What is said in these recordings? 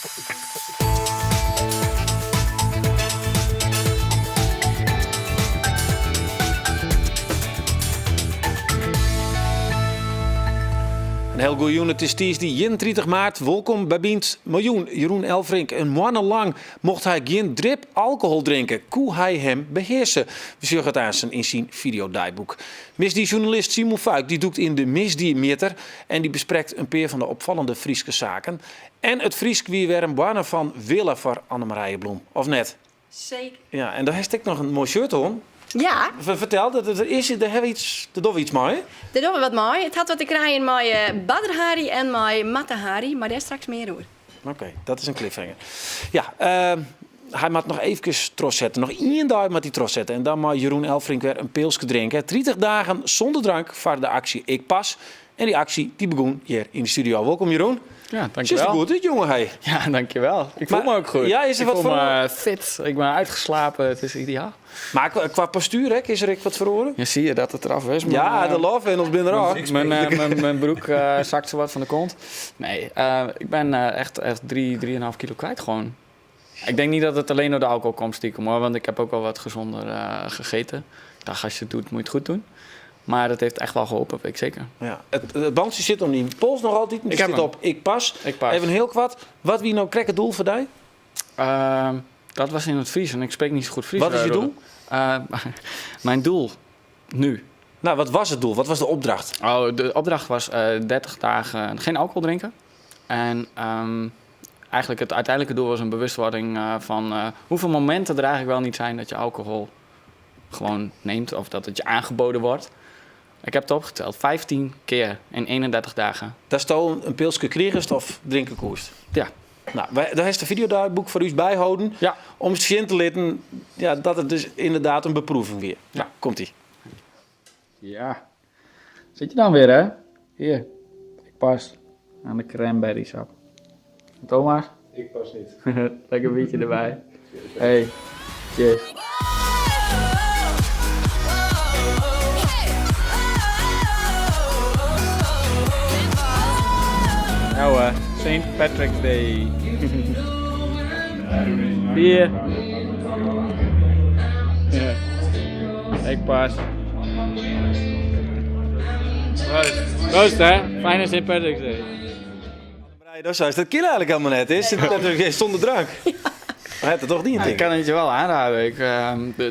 In hiel goeie jûn, it is tiisdei 31 maart. Wolkom by Bynt. Miljoen Jeroen Elfrink. In moanne lang mocht hy gjin drip alkohol drinke. Koe hy him behearse? We sjogge it aansten yn syn fideodeiboek. Misdiesjoernalist Simon Vuyk dy dûkt yn de misdiemjitter en dy besprekt in pear fan de opfallende Fryske saken. En it Frysk wie wer in boarne fan wille foar Annemarije Bloem, of net? Seker. Ja, en do hast ek noch in moai shirt oan. Ja. Fertel, dat der is, der hawwe iets, der dogge we iets mei. Der dogge we wat mei. It hat wat te krijen mei Badr Hari en mei Mata Hari, mar dêr straks mear oer. Oké, dat is in cliffhanger. Ja, hy moat noch eefkes trochsette. Noch ien dei moat hy trochsette en dan mei Jeroen Elfrink wer in pilske drinke. 30 dagen sûnder drank foar de aksje Ik Pas. En dy aksje dy begûn hjir yn de studio. Wolkom Jeroen. Ja, dankjewel. Ziet er goed út, jonge. Hey. Ja, dankjewel. Ik voel me ook goed. Ja, is er ik wat voel me fit. Ik ben uitgeslapen. Het is ideaal. Mar kwa, kwa postuer, hè, is der ek wat feroare? Ja, zie je dat it derôf is? Ja, de love en ons binne derôf. Mijn broek zakt zo wat van de kont. Nee, ik ben echt 3, 3,5 kilo kwijt gewoon. Ik denk niet dat het alleen door de alcohol komt stiekem hoor, want ik heb ook wel wat gezonder gegeten. Ik dacht, als je het doet, moet je het goed doen. Maar dat heeft echt wel geholpen, weet ik zeker. Ja. It bantsje sit om dyn pols noch altyd. Ik heb sit hem. op Ik Pas. Ik pas. Even hiel koart. Wat wie no krekt it doel foar dy? Dat was in het Fries en ik spreek niet zo goed Fries. Wat is je doel? Mijn doel nu. Nou, wat was het doel? Wat was de opdracht? Oh, de opdracht was 30 dagen geen alcohol drinken. En eigenlijk het uiteindelijke doel was een bewustwording van hoeveel momenten er eigenlijk wel niet zijn dat je alcohol gewoon neemt of dat het je aangeboden wordt. Ik heb het opgeteld, 15 keer in 31 dagen. Datsto in pilske krigest of drinke koest? Ja. Nou, dêr hast de fideodeiboek foar ús byholden. Ja. Om sjen te litten, ja, dat it dus ynderdaad in beproeving wie. Ja. Nou, komt ie. Ja. Sit je dan weer, hè? Hier, ik pas aan de cranberry sap. Thomas? Ik pas niet. Lekker biertje erbij. Hey, cheers. Nou, St. Patrick's Day. Bier. Ja. Ik pas. Proost. Proost, hè? Fijne St. Patrick's Day. Dat zou dat kan eigenlijk helemaal net. Is het zonder drank? Maar het toch niet, Ja, ik denk ik. kan het je wel aanraden. Ik,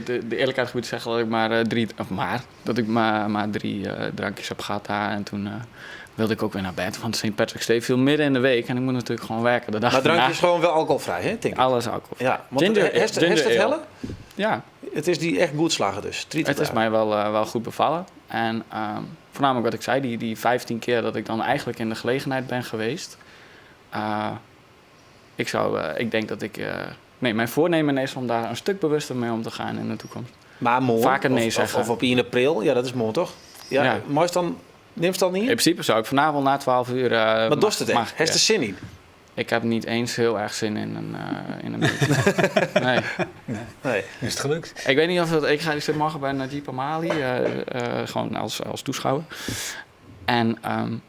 de eerlijkheid moet zeggen dat ik maar drie, of maar, dat ik maar drie drankjes heb gehad daar. En toen wilde ik ook weer naar bed, want St. Patrick's Day viel midden in de week en ik moet natuurlijk gewoon werken de dag Maar drankje daarna. is gewoon wel alcoholvrij, hè, denk ik? Alles alcoholvrij. Ja, want Ginger het ginger ale. helle? Ja. Het is die echt goed slagen dus. Het is mij wel goed bevallen. En voornamelijk wat ik zei, die 15 keer dat ik dan eigenlijk in de gelegenheid ben geweest. Ik denk dat ik... Nee, mijn voornemen is om daar een stuk bewuster mee om te gaan in de toekomst. Maar morgen? Vaker nee zeggen. Of op 1 april, ja, dat is morgen toch? Ja, Ja. Maar is dan, neemt het dan niet? In principe zou ik vanavond na 12 uur, Maar dorst het echt? mag ik, Heeft er ja. zin in? Ik heb niet eens heel erg zin in een biertje. Nee. Nee. Is het gelukt? Ik weet niet of dat... Ik zit morgen bij Najib Amhali, gewoon als toeschouwer. En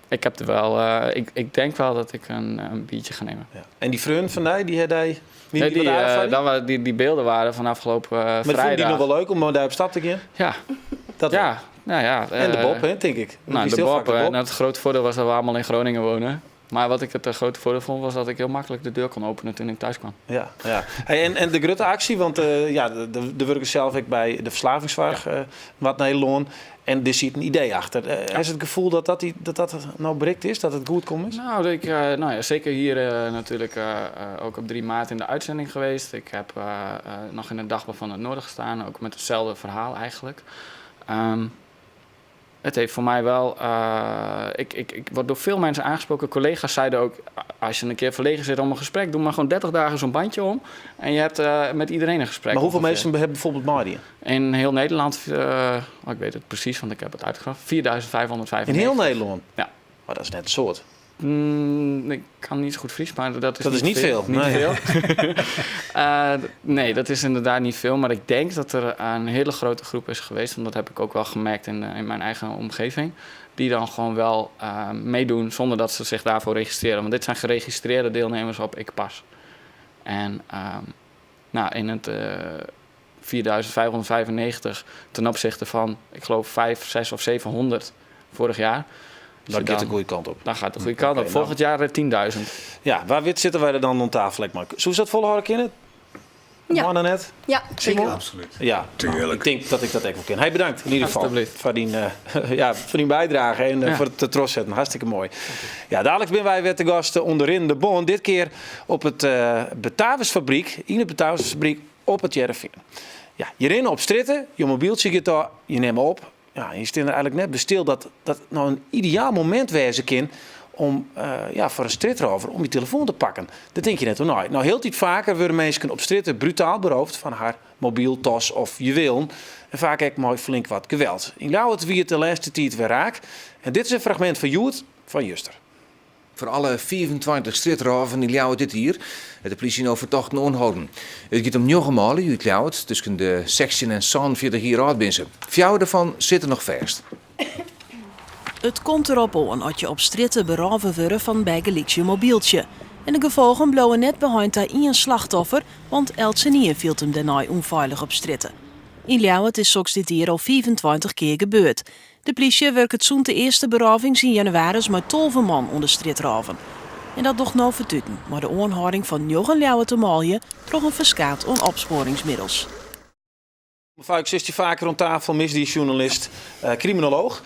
ik heb er wel... Ik denk wel dat ik een biertje ga nemen. Ja. En die freun van die, die had hij... Wie Nee, die wat aardig van die? die beelden waren van afgelopen Maar vond die vrijdag. nog wel leuk om daar op stap te gaan? Ja. Dat Ja, wel. nou ja, En de Bob, hè, denk ik. Die is de heel Bob, vaak de Bob. Het grote voordeel was dat we allemaal in Groningen wonen. Maar wat ik het grote voordeel vond, was dat ik heel makkelijk de deur kon openen toen ik thuis kwam. Ja, ja. Hey, en de grote actie, want ja, de werken zelf ik bij de verslavingszorg, wat Nederland. En er zit een idee achter. Is het gevoel dat dat nou bereikt is, dat het goed komt is? Nou, ik nou ja, zeker hier natuurlijk ook op 3 maart in de uitzending geweest. Ik heb nog in het Dagblad van het Noorden gestaan, ook met hetzelfde verhaal eigenlijk. Het heeft voor mij wel... Ik word door veel mensen aangesproken. Collega's zeiden ook, als je een keer verlegen zit om een gesprek, doe maar gewoon 30 dagen zo'n bandje om. En je hebt met iedereen een gesprek. Maar hoeveel ongeveer. mensen hebben bijvoorbeeld Mardi? In heel Nederland, oh, ik weet het precies, want ik heb het uitgebracht, 4595. In heel Nederland? Ja. Maar dat is net een soort. Ik kan niet zo goed Fries, maar dat is Dat is niet veel, Niet nee. veel. Nee, dat is inderdaad niet veel. Maar ik denk dat er een hele grote groep is geweest. Want dat heb ik ook wel gemerkt in mijn eigen omgeving. Die dan gewoon wel meedoen zonder dat ze zich daarvoor registreren. Want dit zijn geregistreerde deelnemers op Ik Pas. En nou, in het 4595 ten opzichte van, ik geloof, 5, 6 of 700 vorig jaar. Dus Dat gaat de goede kant op. Dan gaat de goede kant op. Oké, Volgend jaar 10.000. Ja, waar wit zitten wij er dan om tafel? Mark? Zo is dat volhouden kennen? Ja. Mannen net? Ja, Simon? Absoluut. Ja, nou, ik denk dat ik dat echt wel ken. Hey, bedankt in ieder geval Alsjeblieft. voor die, ja, voor die bijdrage en Ja. voor het trots zetten. Hartstikke mooi. Ja, dadelijk ben wij weer te gast onderin de Bon. Dit keer op het Batavusfabriek, in de Batavusfabriek op het Hearrenfean. Ja, je rent op stritten, je mobieltje gaat daar, je neemt op. Ja, je staat er eigenlijk net bestil dat dat nou een ideaal moment wezen kan om ja, voor een stritrover om je telefoon te pakken. Dat denk je net hoe nou. Nou, heel tijd vaker worden mensen op stritten brutaal beroofd van haar mobiel, tas of juwelen. En vaak ook mooi flink wat geweld. In Ljouwert wie het de laatste tijd weer raak. En dit is een fragment van Joert van Juster. Voor alle 24 strjitroven yn Ljouwert dit jier, hat de plysje no fertochten oanholden. It giet om njoggen manlju út Ljouwert, tusken de 16 en 47 jier âld binne se. Fjouwer derfan sitte noch fêst. It komt derop oan as je op strjitte berôve wurde fan bygelyks je mobyltsje. En de gefolgen bliuwe net beheind ta ien slachtoffer, want eltsenien fielt him dêrnei ûnfeilich op strjitte. Yn Ljouwert is soks dit jier al 25 kear gebeurd. De plysje wurket sûnt de earste berôvings yn jannewaris mei 12 man oan de strjitrôven. En dat docht no fertuten mei de oanhâlding fan njoggen Ljouwerter manlju troch in ferskaat oan opspoaringsmiddels. Mevrouw, ik zit je vaker rond tafel, misdiejournalist, criminoloog.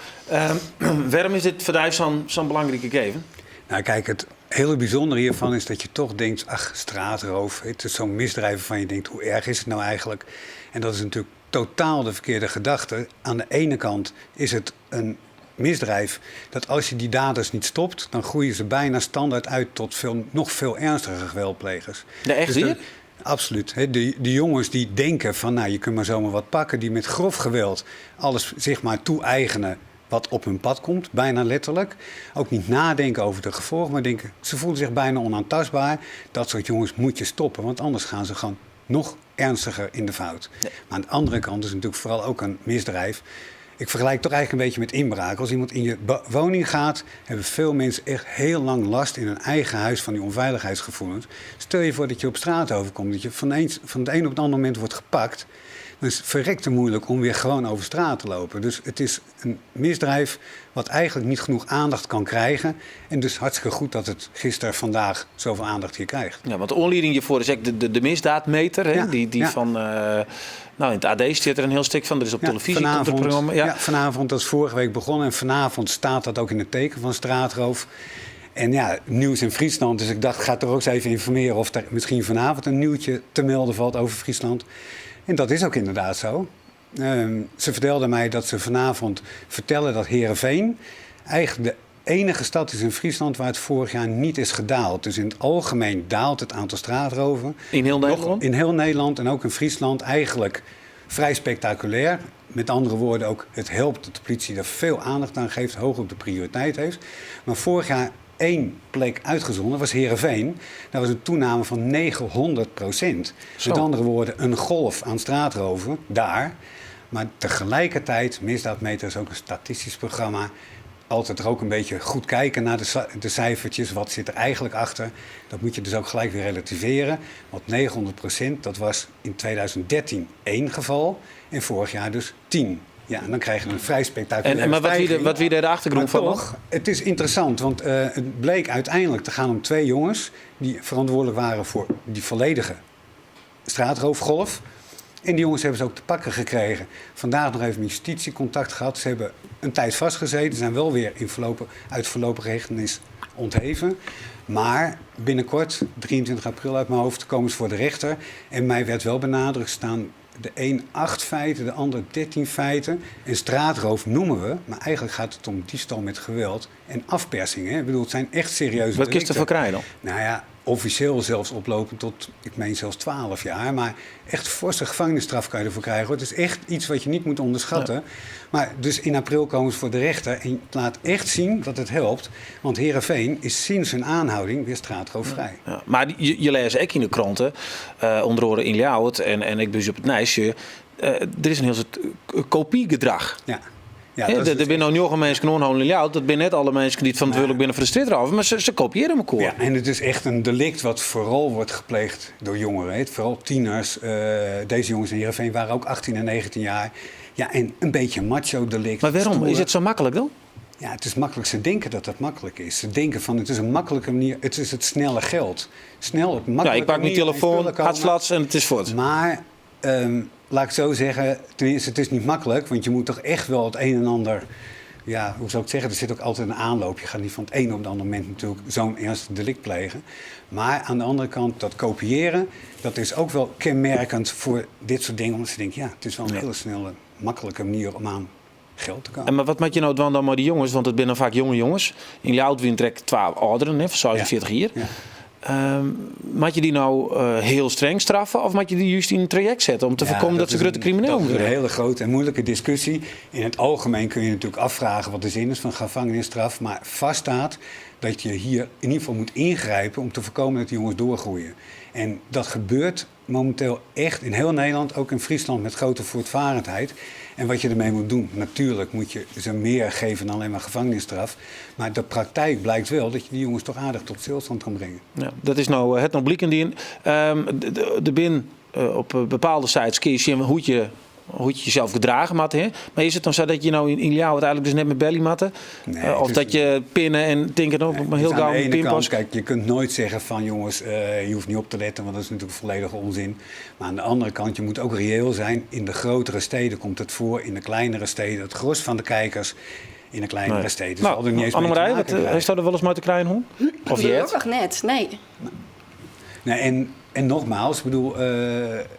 Waarom is dit voor jou zo'n belangrijk gegeven? Nou, kijk, het hele bijzondere hiervan is dat je toch denkt, ach, straatroof. Het is zo'n misdrijf waarvan je denkt, hoe erg is het nou eigenlijk? En dat is natuurlijk totaal de verkeerde gedachte. Aan de ene kant is het een misdrijf dat als je die daders niet stopt, dan groeien ze bijna standaard uit tot nog veel ernstigere geweldplegers. De echt Dus hier? Absoluut. Hè, de jongens die denken van, nou, je kunt maar zomaar wat pakken, die met grof geweld alles zich maar toe-eigenen wat op hun pad komt, bijna letterlijk. Ook niet nadenken over de gevolgen, maar denken, ze voelen zich bijna onaantastbaar. Dat soort jongens moet je stoppen, want anders gaan ze gewoon nog ernstiger in de fout. Maar aan de andere kant is het natuurlijk vooral ook een misdrijf. Ik vergelijk het toch eigenlijk een beetje met inbraak. Als iemand in je woning gaat, hebben veel mensen echt heel lang last in hun eigen huis van die onveiligheidsgevoelens. Stel je voor dat je op straat overkomt, dat je van het een op het andere moment wordt gepakt. Dan is het verrekte moeilijk om weer gewoon over straat te lopen. Dus het is een misdrijf wat eigenlijk niet genoeg aandacht kan krijgen. En dus hartstikke goed dat het gisteren, vandaag zoveel aandacht hier krijgt. Ja, want de oanlieding hiervoor is echt de misdaadmeter. Hè? Die van, nou, in het AD zit er een heel stuk van. Er is op televisie komt er een programma. Ja. Ja, vanavond, dat is vorige week begonnen. En vanavond staat dat ook in het teken van straatroof. En ja, nieuws in Friesland. Dus ik dacht, ga toch ook eens even informeren of er misschien vanavond een nieuwtje te melden valt over Friesland. En dat is ook inderdaad zo. Ze vertelden mij dat ze vanavond vertellen dat Heerenveen eigenlijk de enige stad is in Friesland waar het vorig jaar niet is gedaald. Dus in het algemeen daalt het aantal straatroven. In heel Nog Nederland? in heel Nederland en ook in Friesland eigenlijk vrij spectaculair. Met andere woorden ook, het helpt dat de politie daar veel aandacht aan geeft, hoog op de prioriteit heeft. Maar vorig jaar 1 plek uitgezonden, was Heerenveen. Daar was een toename van 900%. Met andere woorden, een golf aan straatroven daar. Maar tegelijkertijd, Misdaadmeter is ook een statistisch programma. Altijd er ook een beetje goed kijken naar de cijfertjes. Wat zit er eigenlijk achter? Dat moet je dus ook gelijk weer relativeren. Want 900%, dat was in 2013 1 geval. En vorig jaar dus 10. Ja, en dan krijg je een vrij spectaculaire Maar stijging. wat wie daar de achtergrond Maar van toch, het is interessant, want het bleek uiteindelijk te gaan om 2 jongens die verantwoordelijk waren voor die volledige straatroofgolf. En die jongens hebben ze ook te pakken gekregen. Vandaag nog even met justitie contact gehad. Ze hebben een tijd vastgezeten, zijn wel weer uit voorlopige hechtenis ontheven. Maar binnenkort, 23 april uit mijn hoofd, komen ze voor de rechter. En mij werd wel benadrukt, staan de een 8 feiten, de ander 13 feiten. En straatroof noemen we, maar eigenlijk gaat het om diefstal met geweld en afpersing. Hè? Het zijn echt serieuze Wat kun je ervoor delicten. krijgen dan? Nou ja, Officieel zelfs oplopend tot, ik meen zelfs 12 jaar. Maar echt forse gevangenisstraf kan je ervoor krijgen. Hoor. Het is echt iets wat je niet moet onderschatten. Maar dus in april komen ze voor de rechter. En het laat echt zien dat het helpt. Want Heerenveen is sinds hun aanhouding weer straatroofvrij. Ja, maar je leest ook in de kranten, onder andere in Ljouwert en ik ben op het Nijsje, er is een heel soort kopiegedrag. Ja. Ja, Hè, dat is er zijn nou nog mensen in in Ljouwert, dat zijn net alle mensen die het verantwoordelijk binnen voor de straatroof, maar ze kopiëren elkaar. Ja, en het is echt een delict wat vooral wordt gepleegd door jongeren. Hè. Vooral tieners. Deze jongens in Heerenveen waren ook 18 en 19 jaar. Ja, en een beetje macho delict. Maar waarom? Stoere. Is het zo makkelijk dan? Ja, het is makkelijk. Ze denken dat dat makkelijk is. Ze denken van het is een makkelijke manier, het is het snelle geld. Snel op makkelijke Ja, ik pak mijn manier aan telefoon, spullen komen. hartflats en het is voort. Maar laat ik het zo zeggen, ten eerste, het is niet makkelijk, want je moet toch echt wel het een en ander, ja, hoe zou ik het zeggen, er zit ook altijd een aanloop. Je gaat niet van het een op het andere moment natuurlijk zo'n ernstig delict plegen. Maar aan de andere kant, dat kopiëren, dat is ook wel kenmerkend voor dit soort dingen. Omdat ze denken, ja, het is wel een hele snelle, makkelijke manier om aan geld te komen. En maar wat moet je nou doen dan maar die jongens, want het zijn dan vaak jonge jongens. In Ljouwert trekt 12 ouderen, hè, van 46 jaar. Moet je die nou heel streng straffen of moet je die juist in een traject zetten om te Ja, voorkomen dat dat ze is grote criminelen dat is een worden? hele grote en moeilijke discussie. In het algemeen kun je natuurlijk afvragen wat de zin is van gevangenisstraf, maar vaststaat dat je hier in ieder geval moet ingrijpen om te voorkomen dat die jongens doorgroeien. En dat gebeurt momenteel echt in heel Nederland, ook in Friesland, met grote voortvarendheid. En wat je ermee moet doen, natuurlijk moet je ze meer geven dan alleen maar gevangenisstraf. Maar de praktijk blijkt wel dat je die jongens toch aardig tot stilstand kan brengen. Ja, dat is nou het nog blikken die in. De bin op bepaalde sites kun je zien hoe je jezelf gedragen moet, hè? Maar is het dan zo dat je nou in Ljouwert eigenlijk dus net met belly matten? Nee, Of het is dat je pinnen en tinken op, Nee, maar heel dus aan gauw de een ene pinpas. kant, je kunt nooit zeggen van jongens, je hoeft niet op te letten, want dat is natuurlijk volledige onzin. Maar aan de andere kant, je moet ook reëel zijn. In de grotere steden komt het voor, in de kleinere steden, het gros van de kijkers in de kleinere steden. Zal er niet eens mee te Annemarij, maken krijgen. heeft dat er wel eens mee te krijgen, hoor? Of Dat jet? ook nog net, nee. Nee, en nogmaals,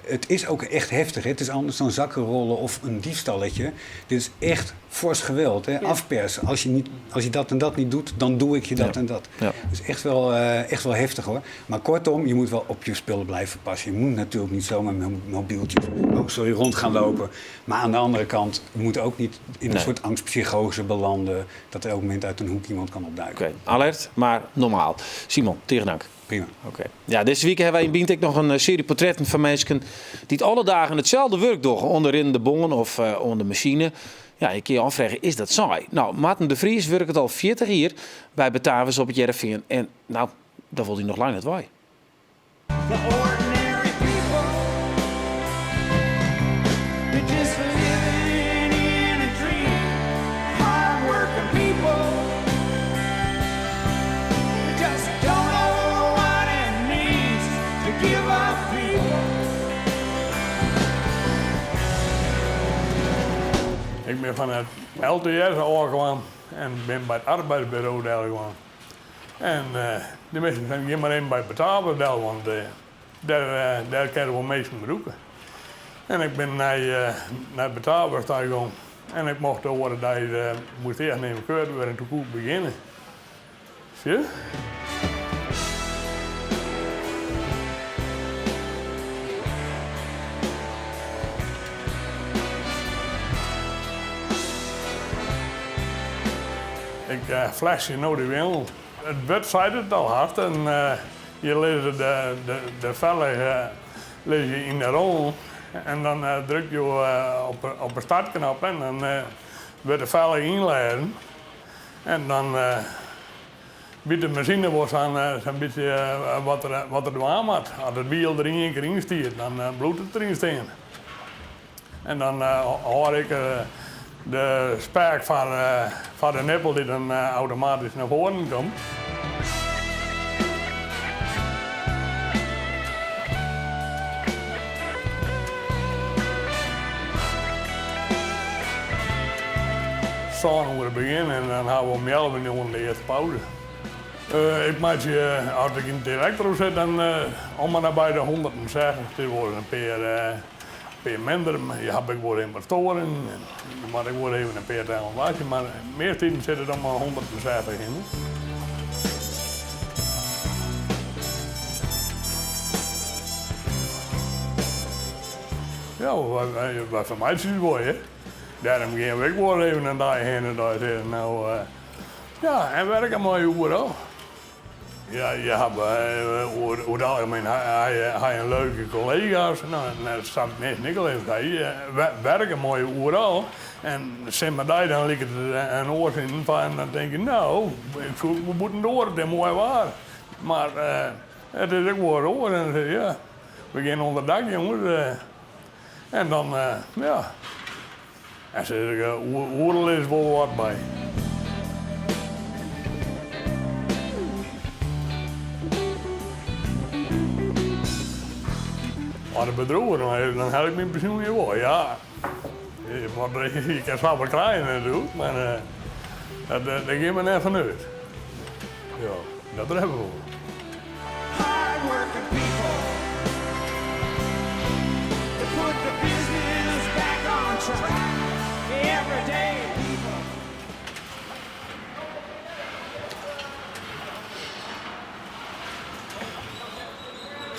het is ook echt heftig. Hè? Het is anders dan zakken rollen of een diefstalletje. Dit is echt fors geweld. Hè? Afpersen. Als je dat en dat niet doet, dan doe ik je dat en dat. Dat is echt wel heftig hoor. Maar kortom, je moet wel op je spullen blijven passen. Je moet natuurlijk niet zomaar met mobieltjes rond gaan lopen. Maar aan de andere kant, we moeten ook niet in een soort angstpsychose belanden. Dat er elk moment uit een hoek iemand kan opduiken. Oké, alert, maar normaal. Simon, tegen dank. Prima. Oké. Ja, deze week hebben wij in Bynt nog een serie portretten van mensen die het alle dagen hetzelfde werk doen. Onderin de bongen of onder de machine. Ja, je kan je afvragen, is dat saai? Martin de Vries werkt het al 40 jaar bij Batavus op het Hearrenfean. En daar wil hij nog lang niet bij. The ordinary people, they're just living in a dream. Hardworking people, they just don't know what it means to give up people. Ik ben van het LTS aangekomen en ben bij het arbeidsbureau daar gekomen. En de mensen zijn geen maar even bij Batavus daar, want daar kunnen we meesten beroepen. En ik ben naar Batavus daar gegaan. En ik mocht horen dat je moest eerst nemen keurt worden en toen kon ik beginnen. Zie je? Ik flash je nou de winkel. Het bed zei het al hard en je leest de velg lees je in de rol. En dan druk je op de startknop en dan wordt de velg inleiden. En dan biedt de machine wel zo'n beetje wat er aan moet. Als het wiel er in één keer in stiert, dan bloedt het erin staan. En dan hoor ik de spijk van de nippel die dan automatisch naar voren komt. Zo'n uur beginnen en dan hebben we om 11 uur de eerste pauze. Ik maak je, als ik in het elektro zit, dan om en nabij de 160. Het wordt een paar minder, maar je hebt ook wel een paar toren en dan moet ik wel even een paar dagen wachten, maar meer tijden zit het om maar 160 in. Ja, wy fermeitsje ús wol, hear. Dêrom gean we ek wol even in dei hinne dei sizze, no, ja, en werke mei oeral. Ja, je hawwe oer it algemien ha je in leuke kollega's. No, net sa't minsken ek al even sei, werke mei oeral. En simmerdei dan liket it in oar sin fan, dan tink je, no, ik soe ek wol bûtendoar, it is moai waar. Mar it is ek wol oars. En dan sis je, ja, we gean ûnder dak, jonges. En dan, ja, en sis ik, oeral is wol wat by. As it bedriuw der noch is, dan helje ik myn pensjoen hjir wol, ja. Je kin sa wat krije natuerlik, mar dêr gean we net fan út. Ja, dat rêde we wol.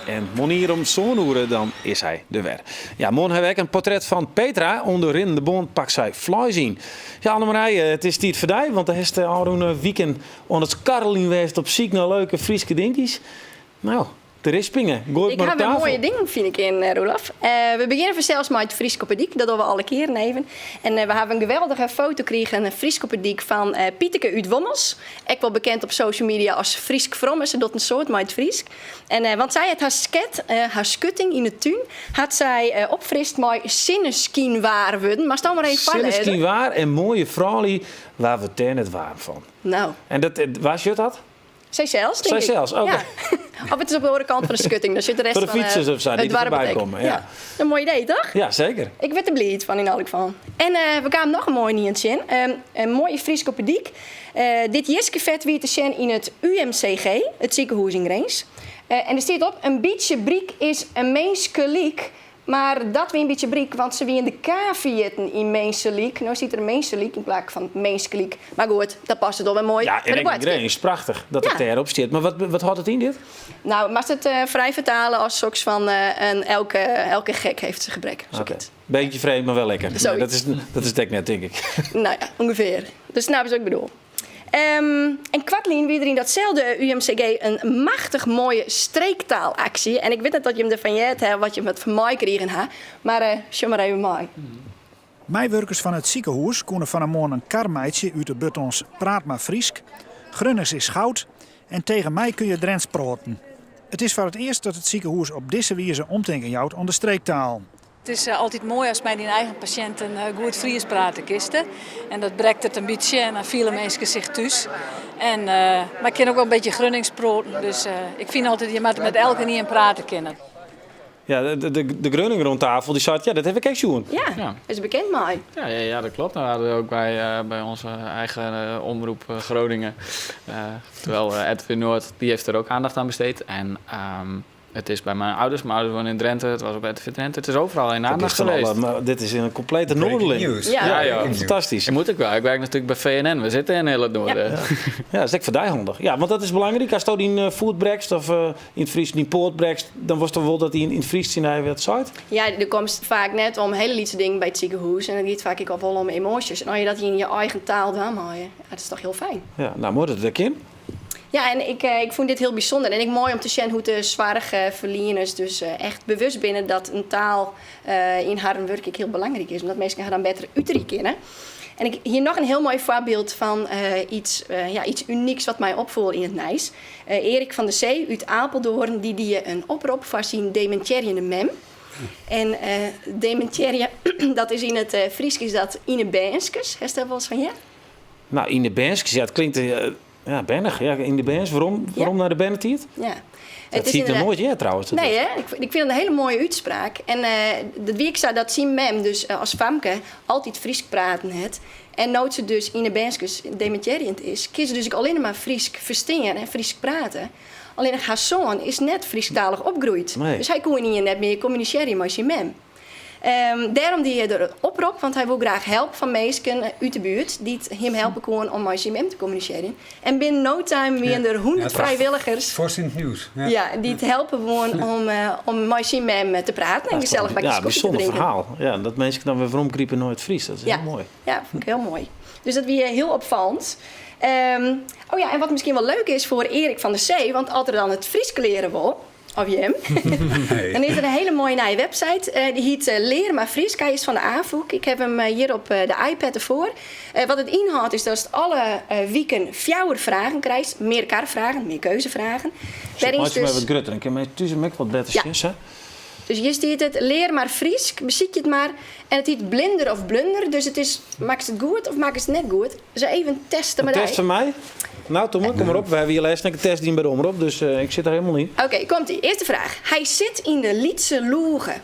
En moarnier om sân oere dan is hy der wer. Ja, moarn ha we ek in portret fan Petra. Oan de rinnende bân pakt sy fleis yn. Ja, Annemarije, it is tiid foar dy, want do hast de ôfrûne wiken oan it skarreljen west op syk nei leuke Fryske dinkjes. No, de rispinge, goai it Ik mar ha op wer tafel. moaie dingen fyn ik yn, Roelof. We begjinne fansels mei it Frysk op 'e dyk, dat dogge we alle kearen even. En we hawwe in geweldige foto krigen, in Frysk op 'e dyk fan Pieteke út Wommels. Ek wol bekend op social media as Frysk Fromme, se docht in soad mei it Frysk. En want sy hat har sket, har skutting yn 'e tún, hat sy opfrist mei sinneskynwaar wurden. Moatst no mar even foarlêze. Sinneskynwaar en moaie froulju, wa wurdt dêr net waarm fan? No. En dat, wa sjocht dat? Sy sels, tink ik. Sy sels, oké. Ja. Of it is op de oare kant fan de skutting, dan sit de rest Foar de fan fytsers of sa, it dy't der doarp foarby ek. komme. Ja. In moai idee, toch? Ja, seker. Ik wurd der bliid fan yn alle gefallen. En we kamen noch in moai ien tsjin. In moaie Frysk op 'e dyk. Dit jiskefet wie te sjen yn it UMCG, it sikehûs yn Grins. En der stiet op, in bytsje bryk is in minskelyk. Mar dat wie in bytsje bryk, want se wiene de K ferjitten yn minskelyk. No stiet der minskelyk yn plak fan minskelyk. Mar goed, dat past it al wer moai Ja, by en de ek yn boadskip. Grins, prachtich dat it Ja. dêrop stiet. Mar wat, wat hâldt it yn dit? Nou, moatst it frij fertale as soks fan een elke, elke gek heeft zijn gebrek. Oké. Zoiets. Beetje vreemd, maar wel lekker. Nee, Zoiets. dat is, dat is het ek net, tink ik. Nou ja, ûngefear. Dus snap wat ik bedoel. En koartlyn wie der yn datselde UMCG in machtich moaie streektaalaksje. En ik wit net oft jim derfan heard ha, wat jim wat fan meikrigen ha, mar sjoch mar even mei. Meiwurkers fan it sikehûs koene fan 'e moarn in kar meitsje út de buttons Praat mar Frysk, Grunnings is goud en Tegen mij kun je Drents proaten. It is foar it earst dat it sikehûs op dizze wize omtinken jout oan de streektaal. It is altyd moai ast mei dyn eigen pasjinten goed Fries prate kinst. En dat brekt it in bytsje en dan fiele minsken sich thús. En, mar ik kin ek wol in bytsje Grunnings proaten, dus ik fyn altyd je moatte met elkenien prate kinne. Ja, de, de, de Grunninger oan tafel die sei, ja, dat ha ik ek sjoen. Ja, Ja. is bekend mei. Ja, ja, ja, dat klopt. Nou hadden we ook bij, bij onze eigen omroep Groningen, terwijl RTV Noord, die heeft er ook aandacht aan besteed. En het is bij mijn ouders, mijn ouders wonen in Drenthe, het was op RTV Drenthe, het is overal in Dat aandacht is van geweest. alle, maar dit is een complete Breaking Noorderling. news. Ja. Ja, ja. Breaking news. Fantastisch. Dat moet ik wel. Ik werk natuurlijk bij VNN. We zitten in heel het noorden. Ja. Ja, dat is ek foar dy handich. Ja, want dat is belangryk. Asto dyn foet brekst of yn it Frysk dyn poat brekst, dan wolst wol dat dy yn it Frysk tsjin dy wat seit. Ja, do komst faak net om hiele lytse dingen by it sikehûs en it giet faak ek al wol om emoasjes. En as je dat yn je eigen taal dwaan meie, ja, dat is toch hiel fijn. Ja, nou moai dat it dat kin. Ja, en ik, ik fûn dit hiel bysûnder. En ek moai om te sjen hoe't de soarchferlieners dus echt bewust binne dat in taal yn harren wurk ek hiel belangryk is. Omdat minsken har dan better uterje kinne. En ik hie noch in hiel moai foarbyld fan iets, ja, iets unyks wat my opfoel yn it nijs. Erik van der Zee út Apeldoorn dy die in oprop foar syn demintearjende mem. En demintearje, dat is yn it Frysk is dat yn 'e bernskes. Hast dêr wolris fan heard? Nou, yn 'e bernskes, ja, it klinkt ja, bernich. Ja, yn de berns, werom, werom nei de bernetiid? Ja. Dat hie ik noch noait heard trouwens. Nee, hè? Ik fyn it in hiele moaie útspraak. En dat wie ek sa dat syn mem dus as famke altyd Frysk praten hat. En no't se dus yn 'e bernskes demintearjend is, kin se dus ek allinne mar Frysk ferstean en Frysk prate. Allinnich har soan is net Frysktalich opgroeid. Nee. Dus hy koe ynienen net mear kommunisearje mei syn mem. Dêrom die er in oprop, want hy woe graach help fan minsken út de buert dy't him helpe koene om mei syn mem te kommunisearjen. En binnen no time wiene der 100 frijwilligers. Fors yn it nijs. Ja, dy't helpe woene om mei syn mem te praten en gesellich bakjes kofje te drinken. Ja, bysûnder ferhaal. Ja, dat minsken dan wer weromgripe nei it Frysk, dat is hiel moai. Ja, fûn ik hiel moai. Dus dat wie hiel opfallend. Oh ja, en wat miskien wol leuk is foar Erik van der Zee, want as er dan it Frysk leare wol, of jim, dan is der in hiele moaie nije website. Dy hyt Lear mar Frysk. Hy is fan de Afûk. Ik haw him hjir op de iPad derfoar. Wat it ynhâldt is datst alle wiken fjouwer fragen krijst, mearkarfragen, mearkeuzefragen. Wêrynst dus. Meitsje him even wat grutter, dan kinne minsken thús him ek wat better sjen, sa. Dus hjir stiet it, lear mar Frysk, besykje it mar. En it hyt blinder of blunder, dus it is makkest it goed of makkest it net goed. Dus even teste mei In dy. test foar my? Nou, Tomme, kom mar op. We hawwe hjir lêsten ek in test dien by de Omrop, dus ik sit der helemaal yn. Oké, komt ie. Earste fraach. Hy sit yn de lytse loege.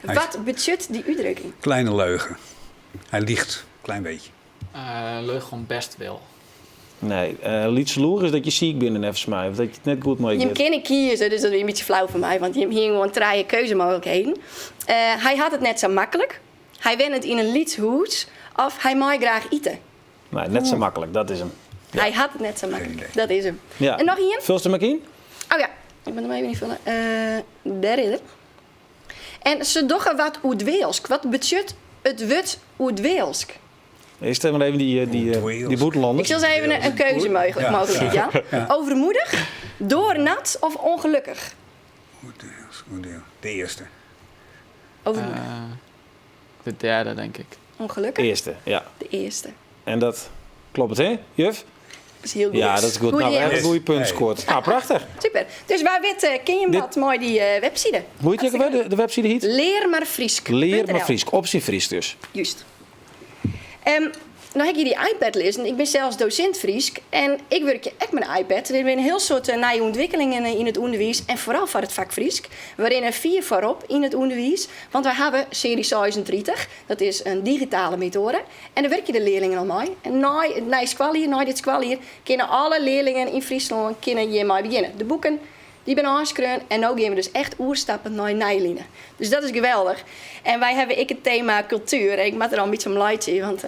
Wat betsjut dy útdrukking? Kleine leugen. Hy liegt, klein beetje. Leugen om bestwil. Nee, lytse loege is dat je siik binne neffens my, of dat je it net goed mei Jim giet. kinne kieze, dus dat wie in bytsje flau fan my, want jim hiene gewoan trije keuzemooglikheden. Hy hat it net sa maklik, hy wennet yn in lyts hûs of hy mei graach ite. Nee, net sa maklik, dat is him. Ja. Hy hat it net sa maklik, dat is him. Ja. En noch ien? Fulst him ek yn? Oh ja, ik moat him even ynfolle. Dêr is er. En se dogge wat oerdwealsk. Wat betsjut it wurd oerdwealsk? Earst even even dy, dy, dy bûtenlanners. Ik sil se even in keuzemogelijkheid jaan. Overmoedig, doornat of ongelukkig? De earste. Overmoedig. De derde, denk ik. Ongelukkig? Earste, ja. De earste. En dat kloppet, hè, juf? Dat is hiel goed. Ja, dat is goed. Nou, we hawwe in goede punt Hey. scoord. Nou, prachtich. Super. Dus wa wit eh, kin je Dit- wat mei dy eh, webside. Hoe hyt dy ek alwer, de webside hyt? Lear mar Frysk. Lear mar Frysk, op syn Frysk dus. Juist. No ha ik hjir dy iPad lizzen. Ik bin sels dosint Frysk en ik wurkje ek mei de iPad. Der binne in hiel soad nije ûntwikkelingen yn it ûnderwiis en foaral foar it fak Frysk. We rinne fier foarop yn it ûnderwiis, want wy hawwe serie 36. Dat is in digitale metoade en dêr wurkje de learlingen al mei. En nei it nije skoaljier, nei dit skoaljier, kinne alle learlingen yn Fryslân kinne hjirmei begjinne. De boeken dy binne ôfskreaun en no gean we dus echt oerstappen nei nije line. Dus dat is geweldich. En wy hawwe ek it tema kultuer. Ik moat der al in bytsje om laitsje, want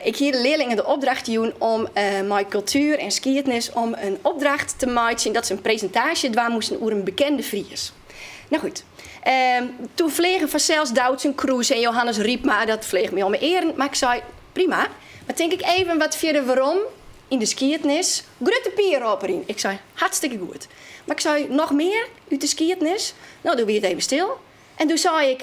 ik hie de learlingen de opdracht jûn om mei kultuer en skiednis om in opdracht te meitsjen dat se in presintaasje dwaan moasten oer in bekende Fries. No goed, toen fleagen fansels Doutzen Kroes en Johannes Rypma, dat fleach my om 'e earen, mar ik sei, prima, mar tink ik even wat fierder werom yn de skiednis, Grutte Pier rôp deryn. Ik sei, hartstikke goed. Mar ik sei, noch mear út de skiednis? No, doe wie it even stil. En doe sei ik,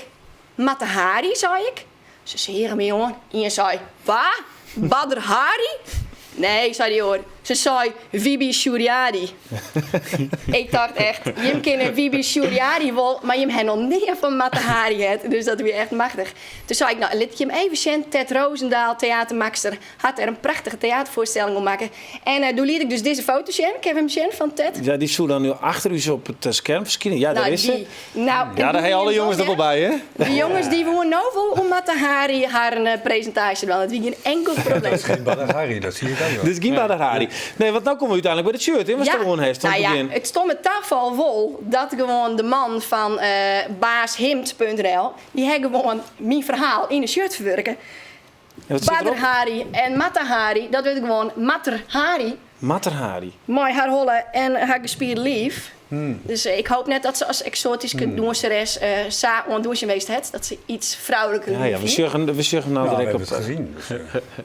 Mata Hari, sei ik. Se seagen my oan. Ien sei, Wa? Badr Hari? Nee, sei dy oar. Se sei, Wibi Soerjadi. Ik tocht echt, jim kinne Wibi Soerjadi wol, mar jim ha noch nea fan Mata Hari heard. Dus dat wie echt machtich. Toen sei ik, no, lit ik jim even sjen. Tet Rozendal, teatermakster, hat der in prachtige teaterfoarstelling oer makke. En doe liet ik dus dizze foto sjen. Kinne we him sjen fan Tet? Ja, dy soe dan nu achter ús op it skerm ferskine. Ja, dêr Nou, is se. dy, nou, Ja, dêr ha alle jonges der wol by, hè? De jonges dy woene no wol oer Mata Hari harren eh, presintaasje dwaan. Dat wie gjin enkel probleem. Dat is gjin Badr Hari, dat zie ik ook wel. Dit is gjin Badr Hari. Nee, want no komme we úteinlik by it shirt, hè, watst oan hast nou oan it ja, begjin. it stomme tafal wol dat gewoan de man fan eh baashimd.nl, dy hat gewoan myn ferhaal yn in shirt ferwurke. En wat sit Badr derop? Hari en Mata Hari, dat wurdt gewoan Matter Hari. Matter Hari. Mei har holle en har gespierde liif. Dus ik hoop net dat se as eksoatyske dûnseres sa oan it dûnsjen west hat, dat se iets frouliker Ja, ja, liif we hie. sjogge, we sjogge no Nou, we direkt hebben op. het gezien. Dus,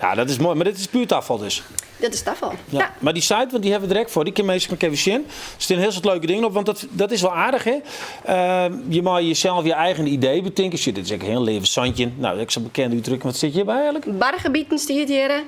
Ja, dat is moai, mar dit is puer tafal dus. Dat is tafal. Ja. Ja. Mar dy site, want dy hawwe we direkt foar, dy kinne minsken ek even sjen. Der steane hiel soad leuke dingen op, want dat, dat is wol aardich, hè? Je meie jesels je eigen idee betinke. Sjoch, dit is ek hiel leave 17. Nou, ek sa'n bekende útdrukking. Wat sit hjirby eigenlik? Bargebiten stiet hjir.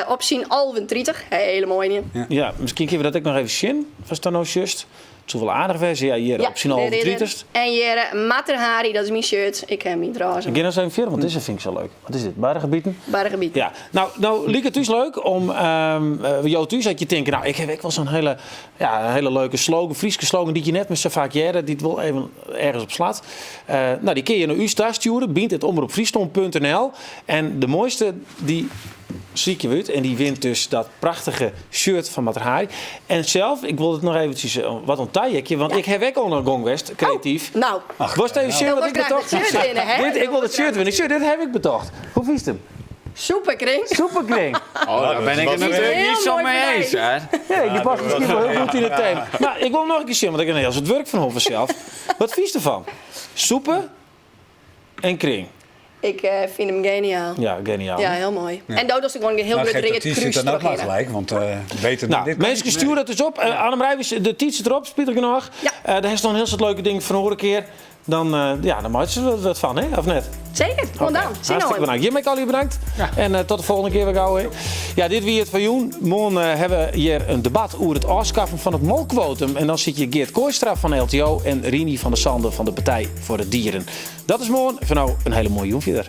Op syn alventritich. Hele moaie. Ja. Ja, miskien kinne we dat ek noch even sjen, ast dan no sjochst. It soe wol aardich wêze. Ja, hjir Ja, op syn dêr is er. alventritichst. En hjir Matter Hari, dat is myn shirt. Ik ha myn trôze. Gean ris even fierder, want dizze fyn ik sa leuk. Wat is dit? Bargebiten? Bargebiten. Ja. No, no liket it ús leuk om jo thús dat je tinke, no, ik ha ek wol sa'n hiele, ja, in hiele leuke slogan, Fryske slogan dy't je net mear sa faak hearre, dy't wol even ergens op slacht. No, dy kinne je nei ús tastjoere, bynt@omropfryslân.nl. En de moaiste dy. Sykje we út en dy wint dus dat prachtige shirt fan Matter En sels, ik wol it noch eventsjes eh, wat oan tajekje, want ik ha ek al oan gong west, kreatyf. Oh, nou. Wolst even sjen wat ik betocht? Dit, ik wol it shirt winne. Sjoch, dit ha ik betocht. Hoe fynst him? Soepekring. Soepekring. Oh, daar ben ik het natuurlijk niet zo mee eens, hè? Nee, die past miskien wol hiel goed yn it tema. Mar ik wol noch in kear sjen, want ik ha in hiel soad wurk fan hân fansels. Wat fynst derfan? Soepe en kring. Ik eh, fyn him geniaal. Ja, geniaal. Ja, hiel moai. En do dochst gewoan in hiel Nou, grut geef dat read t-shirt krús dan ook maar trochhinne. gelijk, want eh, beter dan Nou, dit. kan minsken, niet. stjoer dat dus op. Uh, Annemarij, de tiid sit derop, spitich genôch. Ja. Eh, dêr is noch in hiel soad leuke dingen fan oare kear. Dan, eh, ja, dan meitsje se der wat fan, hè? Of net? Seker, oant dan. Sin Hartstikke oan. bedankt. Jim, ek allegear bedankt. En eh, tot de folgjende kear wer gau. hè. Ja, dit wie it foar jûn. Moarn eh, ha we hjir in debat oer it ôfskaffen fan it molkkwotum. En dan sitte Geert Kooistra fan LTO en Rinie van der Zande fan de Partij voor de Dieren. Dat is moarn. Foar no in hiele moaie jûn fierder.